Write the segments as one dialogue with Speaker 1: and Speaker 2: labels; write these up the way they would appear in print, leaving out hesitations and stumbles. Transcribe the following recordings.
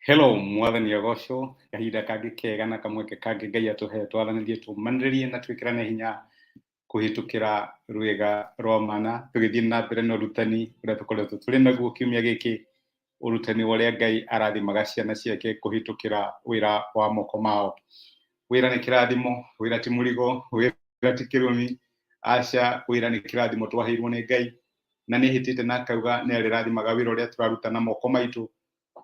Speaker 1: Hello, mwathani agocwo. Kahinda kangĩ kega na kamweke kangĩ Ngai atũhe twathanĩrie, tũmanĩrĩrie na twĩkĩrane hinya kũhĩtũkĩra rwĩga rwa mana, tũgĩthiĩ na mbere na ũrutani ũrĩa tũkoretwo tũrĩ naguo kiumia gĩkĩ, ũrutani wa ũrĩa Ngai arathimaga ciana ciake kũhĩtũkĩra wĩra wa moko mao. Wĩra nĩ kĩrathimo, wĩra ti mũrigo, wĩra ti kĩrumi, aca, wĩra nĩ kĩrathimo twaheirwo nĩ Ngai, na nĩ hĩtĩte na akauga nĩ arĩrathimaga wĩra ũrĩa tũraruta na moko maitũ,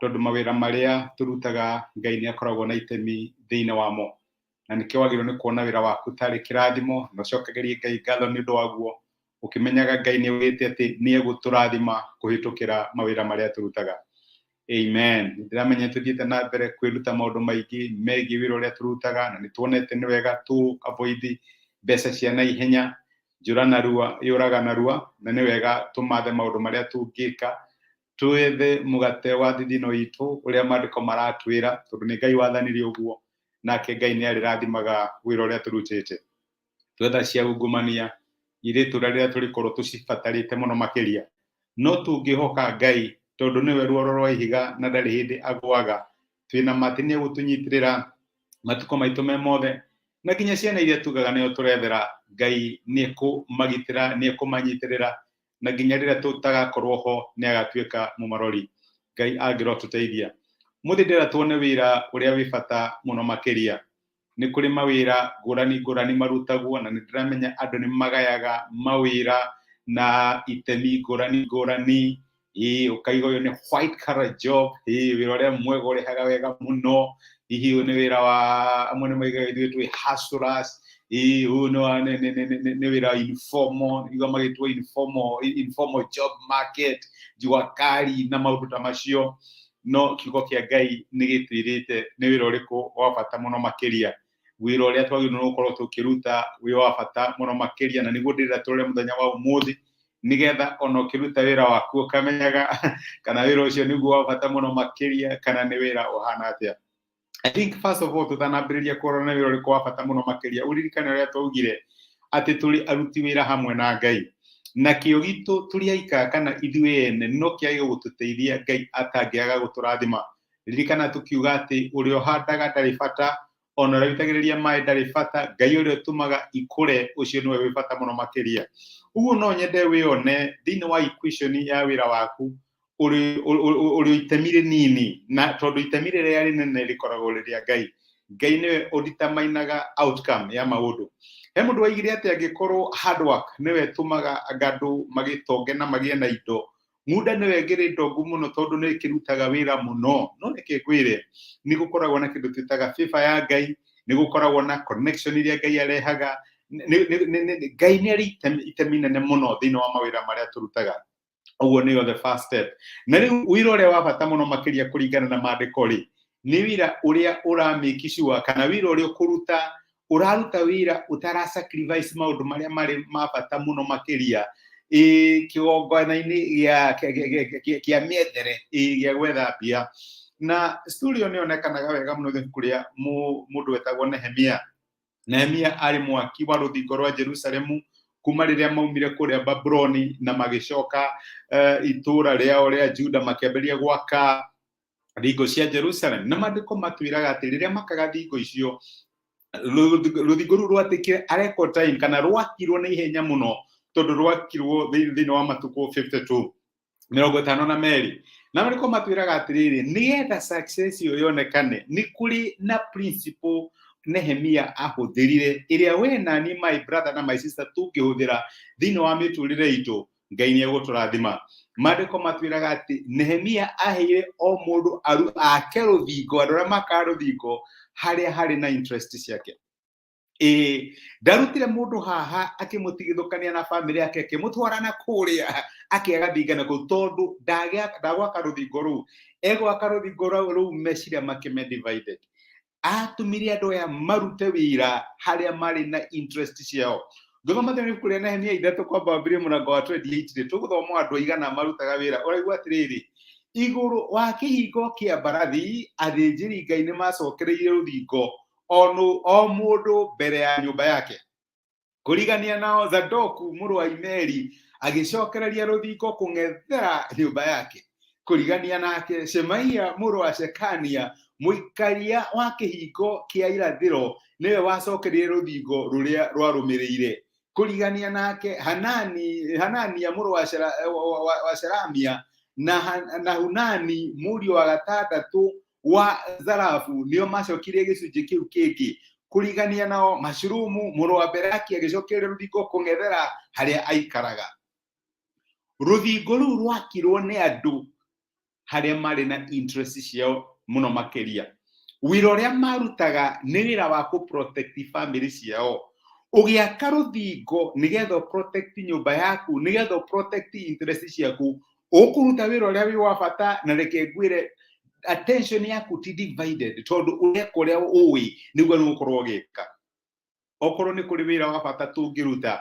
Speaker 1: tondũ mawĩra marĩa tũrutaga Ngai nĩ akoragwo na itemi thĩinĩ wamo. Na nĩkĩo wagĩrĩirwo nĩ kuona wĩra waku tarĩ kĩrathimo na ũcokagĩrie Ngai ngatho nĩ ũndũ waguo, ũkĩmenyaga Ngai nĩ augĩte atĩ nĩ egũtũrathima kũhĩtũkĩra mawĩra marĩa tũrutaga. Amen. Ndĩramenya tũthiĩte na mbere kwĩruta maũndũ maingĩ megiĩ wĩra ũrĩa tũrutaga, na nĩ tuonete nĩ wega tũ avoid mbeca cia naihenya, njũra narua yũraga narua, na nĩ wega tũmathe maũndũ marĩa tũngĩka twethe mũgate wa thithino itũ ũrĩa maandĩko maratwĩra, tondũ nĩ Ngai wathanire ũguo, nake Ngai nĩ arĩrathimaga wĩra ũrĩa tũrutĩte. Twetha cia ungumania irĩ itũra rĩrĩa tũrĩkorwo tũcibatarĩte mũno makĩria, no tũngĩhoka Ngai, tondũ nĩwe rwaro rwa ihiga na ndarĩ hĩndĩ agũaga, twĩna ma atĩ nĩ egũtũnyitĩrĩra matukũ maitũ me mothe, na nginya ciana iria tugaga nĩo tũrethera, Ngai nĩ ekũmagitĩra, nĩ ekũmanyitĩrĩra, na nginya rĩrĩa tũtagakorwo ho nĩ agatuĩka mũmarori. Ngai angĩrotũteithia. Mũthĩ ndĩrenda tuone wĩra ũrĩa wĩ bata mũno makĩria. Nĩ kũrĩ mawĩra ngũrani ngũrani marutagwo, na nĩ ndĩramenya andũ nĩ magayaga mawĩra na itemi ngũrani ngũrani. Ĩĩ, ũkaiga ũyũ nĩ white collar job, ĩĩ, wĩra ũrĩa mwega ũrĩhaga wega mũno. Hihi ũyũ nĩ wĩra wa amwe nĩ maigaga ithuĩ twĩ hustlers. Ĩĩ, ũyũ nĩ wa nĩ nĩ nĩ nĩ wĩra wa informal, igua magĩtwo informal informal job market, jua kali na maũndũ ta macio. No kiugo kĩa Ngai nĩ gĩtwĩrĩte nĩ wĩra ũrĩkũ wa bata mũno makĩria, wĩra ũrĩa twagĩrĩirwo nĩ gũkorwo tũkĩruta wĩ wa bata mũno makĩria, na nĩguo ndĩrenda tũrore mũthenya wa ũmũthĩ, nĩgetha ona ũkĩruta wĩra waku ũkamenyaga kana wĩra ũcio nĩguo wa bata mũno makĩria kana nĩ wĩra ũhana atĩa. I think first of all, tũtanambĩrĩria kũrora nĩ wĩra ũrĩkũ wa bata mũno makĩria, ũririkane ũrĩa twaugire atĩ tũrĩ aruti wĩra hamwe na Ngai, na kĩo gitũ tũrĩ aika kana ithuĩ ene no kĩage gũtũteithia, Ngai atangĩaga gũtũrathima. Ririkana tũkiuga atĩ ũrĩa ũhandaga ndarĩ bata, ona ũrĩa ũitagĩrĩria maĩ ndarĩ bata, Ngai ũrĩa ũtũmaga ikũre ũcio nĩwe wĩ bata mũno makĩria. Ũguo no nyende wĩone thĩinĩ wa equation ya wĩra waku ũrĩ itemi rĩnini, na tondũ itemi rĩrĩa rĩnene rĩkoragwo rĩ rĩa Ngai. Ngai nĩwe ũditamainaga outcome ya maũndũ. He mũndũ waigire atĩ angĩkorwo hard work nĩwe ĩtũmaga andũ magĩtonge na magĩe na indo, ng'unda nĩwe ĩngĩrĩ ndongu mũno tondũ nĩ ĩkĩrutaga wĩra mũno. No reke ngwĩre, nĩ gũkoragwo na kĩndũ twĩtaga favor ya Ngai, nĩ gũkoragwo na connection iria Ngai arehaga. Ngai nĩ arĩ itemi inene mũno thĩinĩ wa mawĩra marĩa tũrutaga. Ũguo nĩyo the first step. Na rĩu wĩra ũrĩa wa bata mũno makĩria kũringana na maandĩko rĩ, nĩ wĩra ũrĩa ũra make sure kana wĩra ũrĩa ũkũruta ũraruta wĩra ũtara sacrifice maũndũ marĩa marĩ ma bata mũno makĩria, ĩ kĩgongona-inĩ gĩa mĩethere, ĩ gĩa gwetha mbia. Na story ĩyo nĩ yonekanaga wega mũno ibuku rĩa mũndũ wetagwo Nehemia. Nehemia arĩ mwaki wa rũthingo rwa Jerusalemu kuma rĩrĩa maumire kũrĩa Babuloni na magĩcoka itũũra rĩao rĩa Juda, makĩambĩrĩria gwaka thingo cia Jerusalem. Na maandĩko matwĩraga atĩ rĩrĩa makaga thingo icio, rũthingo rũu rwatĩkire a record time, kana rwakirwo na ihenya mũno, tondũ rwakirwo thĩinĩ wa matukũ 52, 52. Na marĩko matwĩraga atĩrĩrĩ, nĩgetha success ĩyo yonekane, nĩ kũrĩ na principle Nehemia ahũthĩrire, ĩrĩa we na niĩ, my brother na my sister, tũngĩhũthĩra thĩinĩ wa mĩtũrĩre itũ, Ngai nĩ egũtũrathima. Maandĩko matwĩraga atĩ Nehemia aheire o mũndũ ake rũthingo, andũ arĩa makaga rũthingo, harĩa harĩ na interest ciake. Ĩĩ, ndarutire mũndũ haha akĩmũtigithũkania na bamĩrĩ yake, akĩmũtwara na kũrĩa akĩaga thinga na kũu, tondũ ndagwaka rũthingo rũu, egwaka rũthingo rũu meciria make me divided. Atũmire andũ aya marute wĩra harĩa marĩ na interest ciao. Ngĩthoma thĩinĩ wa ibuku rĩa Nehemia 3 kwamba wambĩrĩrie mũrango wa 28 rĩ, tũgũthoma andũ aigana marutaga wĩra. Ũraigua atĩrĩrĩ, igũrũ wa kĩhingo kĩa mbarathi athĩnjĩri Ngai nĩ macokereirie rũthingo o mũndũ mbere ya nyũmba yake. Kũrigania nao Zadoku mũrũ wa Imeri agĩcokereria rũthingo kũng'ethera nyũmba yake.
Speaker 2: Kũrigania nake Shemaia mũrũ wa Shekania, mũikaria wa kĩhingo kĩa irathĩro, nĩwe wacokerire rũthingo rũrĩa rwarũmĩrĩire. Kũrigania nake Hanani, Hanania mũrũ wa, Shera, wa, wa, wa Sheramia na, na Hunani mũriũ wa gatandatũ wa Zarafu nĩo macokirie gĩcunjĩ kĩu kĩngĩ. Kũrigania nao Mashurumu mũrũ wa Beraki agĩcokeria rũthingo kũng'ethera harĩa aikaraga. Rũthingo rũu rwakirwo nĩ andũ harĩa marĩ na interest ciao mũno makĩria. Wĩra ũrĩa marutaga nĩ wĩra wa kũ protect family ciao. Ũgĩaka rũthingo nĩgetha ũ protect nyũmba yaku, nĩgetha ũ protect interest ciaku, ũkũruta wĩra ũrĩa wĩ wa bata. Na reke ngwĩre, attention yaku ti divided, tondũ ũreka ũrĩa ũĩ nĩguo nĩ ũgũkorwo ũgĩka. Okorwo nĩ kũrĩ wĩra wa bata tũngĩruta,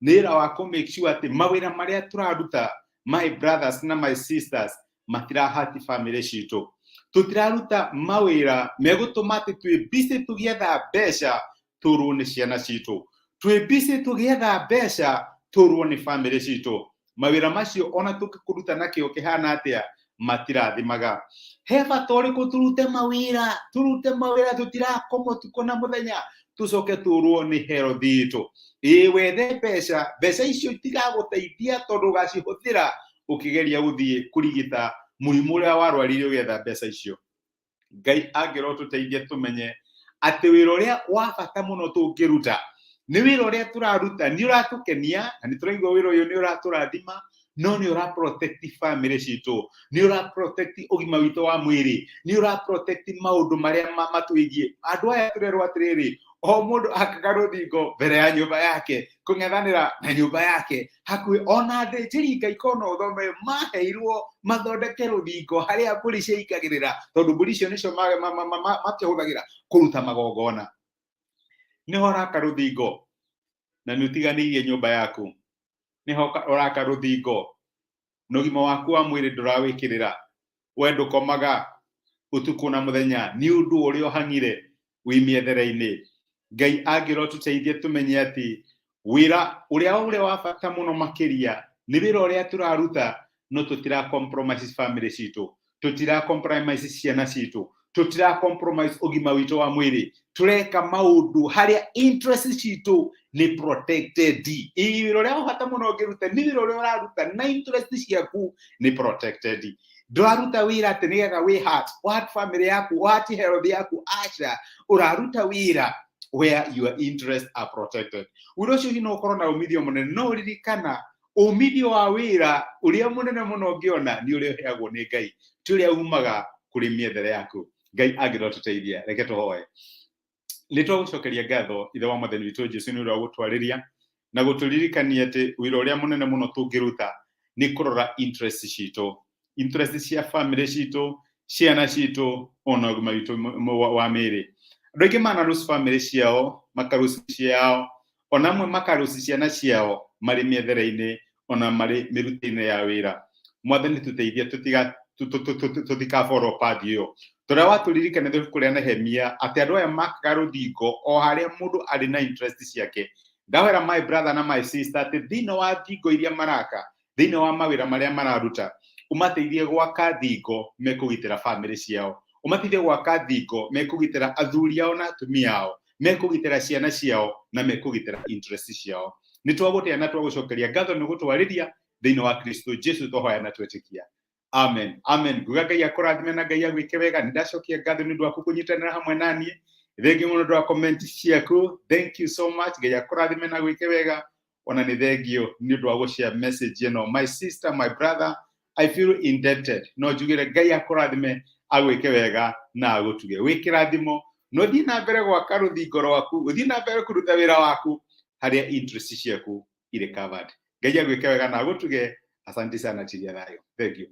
Speaker 2: nĩ wĩra wa kũ make sure atĩ mawĩra marĩa tũraruta, my brothers na my sisters, matirahati family citũ. Tũtiraruta mawĩra megũtũma atĩ twĩ busy tũgĩetha mbeca tũrwo nĩ ciana citũ, twĩ busy tũgĩetha mbeca tũrwo nĩ family citũ. Mawĩra macio, ona tũngĩkũruta na kĩo kĩhana atĩa, matirathimaga. He bata ũrĩkũ tũrute mawĩra, tũrute mawĩra tũtirakoma ũtukũ na mũthenya, tũcoke tũrwo nĩ health itũ? Ĩĩ, wethe mbeca, mbeca icio itigagũteithia, tondũ ũgacihũthĩra ũkĩgeria gũthiĩ kũrigita mũrimũ ũrĩa warwarire ũgĩetha mbeca icio. Ngai angĩrotũteithia tũmenye atĩ wĩra ũrĩa wa bata mũno tũngĩruta nĩ wĩra ũrĩa tũraruta nĩ ũratũkenia na nĩ tũraigua wĩra ũyũ nĩ ũratũrathima, no nĩ ũra protect family citũ, nĩ ũra protect ũgima witũ wa mwĩrĩ, nĩ ũra protect maũndũ marĩa matwĩgiĩ. Andũ aya tũrerwo atĩrĩrĩ, o mũndũ akaga rũthingo mbere ya nyũmba yake, kũng'ethanĩra na nyũmba yake hakuhĩ. Ona athĩnjĩri Ngai kona ũthome maheirwo mathondeke rũthingo harĩa mbũri ciaikagĩrĩra, tondũ mbũri icio nĩcio makĩhũthagĩra kũruta magongona. Nĩho ũraka rũthingo na nĩ ũtiganĩirie nyũmba yaku, nĩho ũraka rũthingo na ũgima waku wa mwĩrĩ ndũrawĩkĩrĩra. We ndũkomaga ũtukũ na mũthenya nĩ ũndũ ũrĩa ũhang'ire wĩ mĩethere-inĩ. Ngai angĩrotũteithia tũmenye atĩ wĩra ũrĩa ũrĩa wa bata mũno makĩria nĩ wĩra ũrĩa tũraruta, no tũtira compromise family citũ, tũtira compromise ciana citũ, tũtira compromise ũgima witũ wa mwĩrĩ. Tũreka maũndũ harĩa interest citũ nĩ protected. Ĩĩ, wĩra ũrĩa wa bata mũno ũngĩruta nĩ wĩra ũrĩa ũraruta na interest ciaku nĩ protected. Ndũraruta wĩra atĩ nĩgetha wĩ hurt, ũhurt family yaku, ũhurt health yaku. Aca, ũraruta wĩra where your interests are protected. Wĩra ũcio hihi no ũkorwo na umithio mũnene, no ririkana umithio wa wĩra ũrĩa mũnene mũno ũngĩona nĩ ũrĩa ũheagwo nĩ Ngai, ti ũrĩa umaga kũrĩ mĩethere yaku. Ngai angĩrotũteithia. Reke tũhoe. Nĩ twagũcokeria ngatho, Ithe wa Mwathani witũ Jesu, nĩ ũndũ wa gũtwarĩria na gũtũririkania atĩ wĩra ũrĩa mũnene mũno tũngĩruta nĩ kũrora interest citũ, interest cia family citũ, ciana citũ, ona ũgima witũ wa mĩĩrĩ. Andũ aingĩ manarus family ciao, makarus ciao, ona amwe makarus ciana ciao marĩ mĩethere-inĩ, ona marĩ mĩrutĩre-inĩ ya wĩra. Mwathani tũteithie tũtiga tũtikaborwo pathi ĩyo. Tũrĩa watũririkana ibuku rĩa Nehemia atĩ andũ aya makaga rũthingo o harĩa mũndũ arĩ na interest ciake. Ndawera my brother na my sister atĩ thĩinĩ wa thingo iria maraka, thĩinĩ wa mawĩra marĩa mararuta, ũmateithie gwaka thingo mekũgitĩra family ciao, ũmateithie gwaka thingo mekũgitĩra athuri ao na atumia ao, mekũgitĩra ciana ciao na mekũgitĩra interest ciao. Nĩ twagũtĩa na twagũcokeria ngatho nĩ gũtwarĩria. Thĩinĩ wa Kristo Jesu twahoya na twetĩkia, amen, amen. Nguga Ngai akũrathime na Ngai agwĩke wega. Nĩ ndacokia ngatho nĩ ũndũ waku kũnyitanĩra hamwe naniĩ. Thengiũ mũno ũndũ wa comment ciaku, thank you so much. Ngai akũrathime na gwĩke wega. Ona nĩ thengio nĩ ũndũ wa gũshare message ĩno, my sister, my brother. I feel indebted. No njugire Ngai akũrathime, agwĩke wega na agũtuge. Wĩ kĩrathimo no thiĩ na mbere gwaka rũthingo rwaku, ũthiĩ na mbere kũruta wĩra waku harĩa interest ciaku irĩ covered. Ngai agwĩke wega na agũtuge. Asante sana. Tiria thayũ. Thank you.